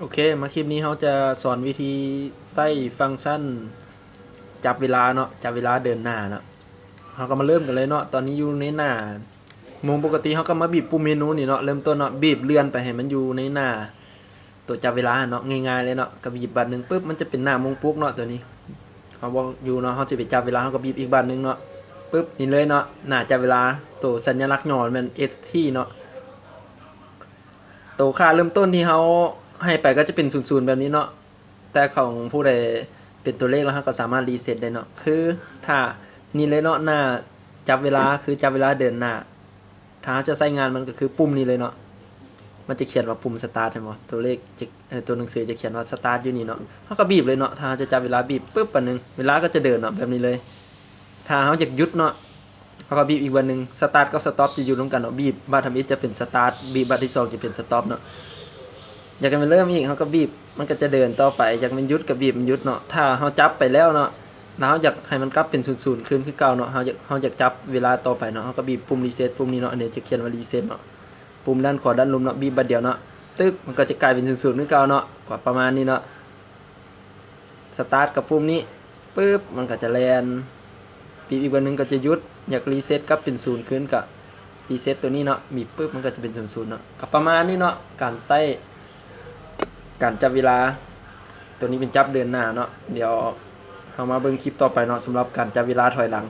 ໂອເຄ ມາຄລິບນີ້ເຮົາຈະສອນວິທີໃຊ້ຟັງຊັນຈັບເວລາເນາະ, ຈັບເວລາເດີນໜ້າເນາະ. ເຮົາກໍມາເລີ່ມກັນເລີຍເນາະ. ຕອນນີ້ຢູ່ໃນໜ້າໂມງປົກກະຕິ ເຮົາກໍມາບີບປຸ່ມເມນູນີ້ເນາະ. ເລີ່ມຕົ້ນເນາະ ບີບເລື່ອນໄປໃຫ້ມັນຢູ່ໃນໜ້າໂຕຈັບເວລາເນາະ, ງ່າຍໆເລີຍເນາະ. ກໍບີບບາດໜຶ່ງປຶບ ມັນຈະເປັນໜ້າໂມງປຸກເນາະ. ໂຕນີ້ເຮົາບອກຢູ່ເນາະ ເຮົາຊິໄປຈັບເວລາ, ເຮົາກໍບີບອີກບາດໜຶ່ງເນາະ. ປຶບ ນີ້ເລີຍເນາະ ໜ້າຈັບເວລາ. ໂຕສັນຍາລັກຫຍໍ້ແມ່ນ ເອັສ ທີ ເນາະ. ໂຕຄ່າເລີ່ມຕົ້ນທີ່ເຮົາໃຫ້ໄປກໍຈະເປັນສູນໆແບບນີ້ເນາະ. ແຕ່ຂອງຜູ້ໃດເປັນຕົວເລກແລ້ວ ເຮົາກໍສາມາດຣີເຊັດໄດ້ເນາະ. ຄືຖ້ານີ້ເລີຍເນາະ ໜ້າຈັບເວລາ ຄືຈັບເວລາເດີນໜ້າ. ຖ້າເຮົາຈະໃຊ້ງານມັນກໍຄືປຸ່ມນີ້ເລີຍເນາະ. ມັນຈະຂຽນວ່າປຸ່ມສະຕາດ ເຫັນບໍ່? ຕົວເລກຈະ ເອີ ຕົວໜັງສືຈະຂຽນວ່າສະຕາດຢູ່ນີ້ເນາະ. ເຮົາກໍບີບເລີຍເນາະ. ຖ້າເຮົາຈະຈັບເວລາ ບີບປຶບ ບາດໜຶ່ງເວລາກໍຈະເດີນເນາະ ແບບນີ້ເລີຍ. ຖ້າເຮົາຢາກຢຸດເນາະ ເຮົາກໍບີບອີກບາດໜຶ່ງ. ສະຕາດກັບສະຕັອບຈະຢູ່ນຳກັນເນາະ. ບີບບາດທຳອິດຈະເປັນສະຕາດ, ບີບບາດທີສອງຈະເປັນສະຕັອບເນາະ. ຢາກໃຫ້ມັນເລີ່ມອີກ ເຮົາກໍບີບ ມັນກໍຈະເດີນຕໍ່ໄປ. ຢາກໃຫ້ມັນຢຸດກໍບີບມັນຢຸດເນາະ. ຖ້າເຮົາຈັບໄປແລ້ວເນາະ ແລ້ວເຮົາຢາກໃຫ້ມັນກັບເປັນສູນໆຄືນຄືເກົ່າເນາະ, ເຮົາຢາກ ເຮົາຢາກຈັບເວລາຕໍ່ໄປເນາະ, ເຮົາກໍບີບປຸ່ມຣີເຊັດປຸ່ມນີ້ເນາະ. ອັນນີ້ຈະຂຽນວ່າຣີເຊັດເນາະ. ປຸ່ມດ້ານຂວາດ້ານລຸ່ມເນາະ, ບີບບາດດຽວເນາະ ຕຶກ ມັນກໍຈະກາຍເປັນສູນໆຄືເກົ່າເນາະ. ກໍປະມານນີ້ເນາະ. ສະຕາດກັບປຸ່ມນີ້ປຶບ ມັນກໍຈະແລ່ນ, ບີບອີກບາດໜຶ່ງກໍຈະຢຸດ. ຢາກຣີເຊັດກັບເປັນສູນຄືນກໍຣີເຊັດຕົວນີ້ເນາະ, ບີບປຶບ ມັນກໍຈະເປັນສູນໆເນາະ. ກໍປະມານນີ້ເນາະ ການໃຊ້ ການຈັບເວລາ. ຕົວນີ້ເປັນຈັບເດີນໜ້າເນາະ. ດຽວເຮົາມາເບິ່ງຄລິບຕໍ່ໄປເນາະ ສຳລັບການຈັບເວລາຖອຍຫຼັງ.